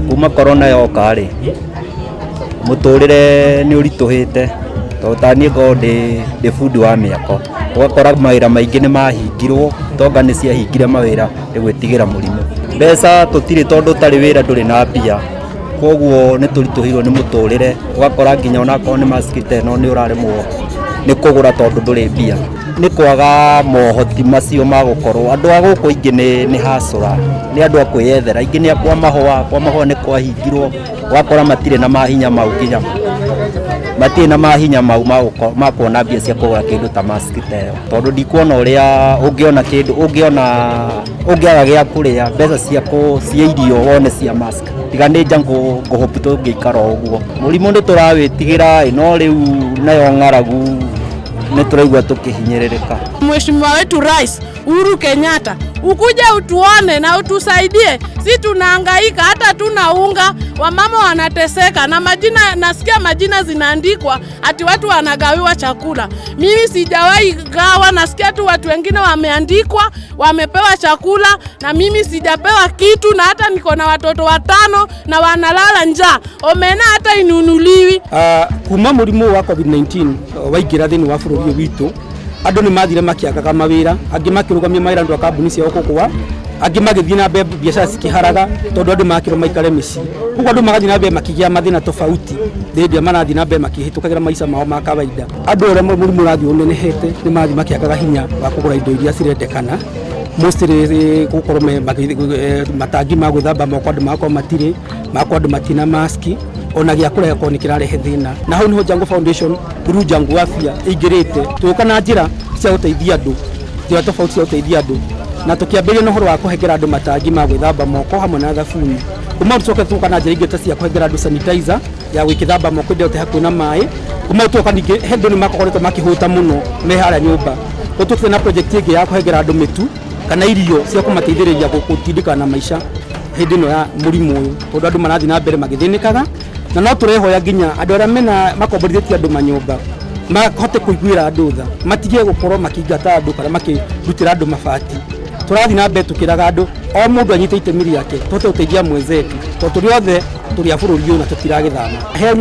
Kuma corona yoka rĩ, mũtũrĩre nĩ ũritũhĩte, tondũ ta niĩ ngoragwo ndĩ bundi wa mĩako, ũgakora mawĩra maingĩ nĩ mahingirwo, tonga nĩ ciahingire mawĩra nĩ gwĩtigĩra mũrimũ. Mbeca tũtirĩ, tondũ ũtarĩ wĩra ndũrĩ na mbia, koguo nĩ tũritũhĩirwo nĩ mũtũrĩre, ũgakora nginya onakorwo nĩ mask ta ĩno nĩ ũraremwo nĩ kũgũra tondũ ndũrĩ mbia. Nĩ kwaga mohoti macio ma gũkorwo andũ a gũkũ aingĩ nĩ hacũra, nĩ andũ a kwĩyethera, aingĩ nĩ a kwa mahũa, kwa mahũa nĩ kwahingirwo, ũgakora matirĩ na mahinya mau, nginya matirĩ na mahinya mau ma kuona mbia cia kũgũra kĩndũ ta mask ta ĩyo, tondũ ndikuona ũrĩa ũngĩona kĩndũ, ũngĩona ũngĩaga gĩa kũrĩa, mbeca cia irio wone cia mask. Tiga nĩ Jungle ngũhopu tũngĩikara o ũguo. Mũrimũ nĩ tũrawĩtigĩra, no rĩu nayo ng'aragu nĩ tũraigua tũkĩhinyĩrĩrĩka. Mheshimiwa wetu Rais Uhuru Kenyatta, ukuje utuone na utusaidie. Si tunahangaika, hata tuna unga, wamama wanateseka na majina, nasikia majina zinaandikwa ati watu wanagawiwa chakula. Mimi sijawahi gawa, nasikia tu watu wengine wameandikwa wamepewa chakula na mimi sijapewa kitu, na hata niko na watoto watano na wanalala njaa. Omena hata inunuliwi. Kuma mũrimũ wa COVID-19 waingĩra thĩinĩ wa bũrũri ũyũ witũ, andũ nĩ mathire makĩagaga mawĩra, angĩ makĩrũgamia mawĩra nĩ ũndũ wa kambuni ciao kũgũa, angĩ magĩthiĩ na mbere biacara cikĩharaga tondũ andũ makĩrwo maikare mĩciĩ. Koguo andũ magathiĩ na mbere makĩgĩa mathĩna tofauti hĩndĩ ĩrĩa marathiĩ na mbere makĩhĩtũkagĩra maica mao ma kawaida. Andũ ũrĩa mũrimũ ũrathiĩ ũnenehete nĩ marathiĩ makĩagaga hinya wa kũgũra indo iria cirendekana, mostly gũkorwo matangi ma gwĩthamba moko, andũ magakorwo matirĩ, magakorwo andũ matina maski, ona gĩa kũrĩa gĩgakorwo nĩ kĩrarehe thĩna. Na hau nĩho Jungle Foundation through Jungle Afya ĩingĩrĩte, tũgĩũka na njĩra cia gũteithia andũ, njĩra tofauti cia gũteithia andũ, na tũkĩambĩrĩria na ũhoro wa kũhengera andũ matangi ma gwĩthamba moko hamwe na thabuni. Kuma hau tũcoke tũgoka na njĩra ingĩ ta cia kũhengera andũ sanitizer ya gwĩkĩthamba moko hĩndĩ ĩrĩa hakuhĩ na maĩ. Kuma hau tũgoka ningĩ he andũ nĩ makoretwo makĩhũta mũno me harĩa nyũmba, koguo tũkĩte na project ĩngĩ ya kũhengera andũ mĩtu kana irio cia kũmateithĩrĩria gũtindĩkana na maica hĩndĩ ĩno ya mũrimũ ũyũ, tondũ andũ marathiĩ na mbere magĩthĩnĩkaga. Na no tũrehoya nginya andũ arĩa mena makomborithĩtie andũ manyũmba mahote kũiguĩra andũ tha, matige gũkorwo makĩingata andũ kana makĩrutĩra andũ mabati. Tũrathiĩ na mbere tũkĩraga andũ o mũndũ anyite itemi rĩake, tũhote gũteithia mwenzetu, tondũ tũrĩ othe tũrĩ a bũrũri ũyũ na tũtiragĩthama. He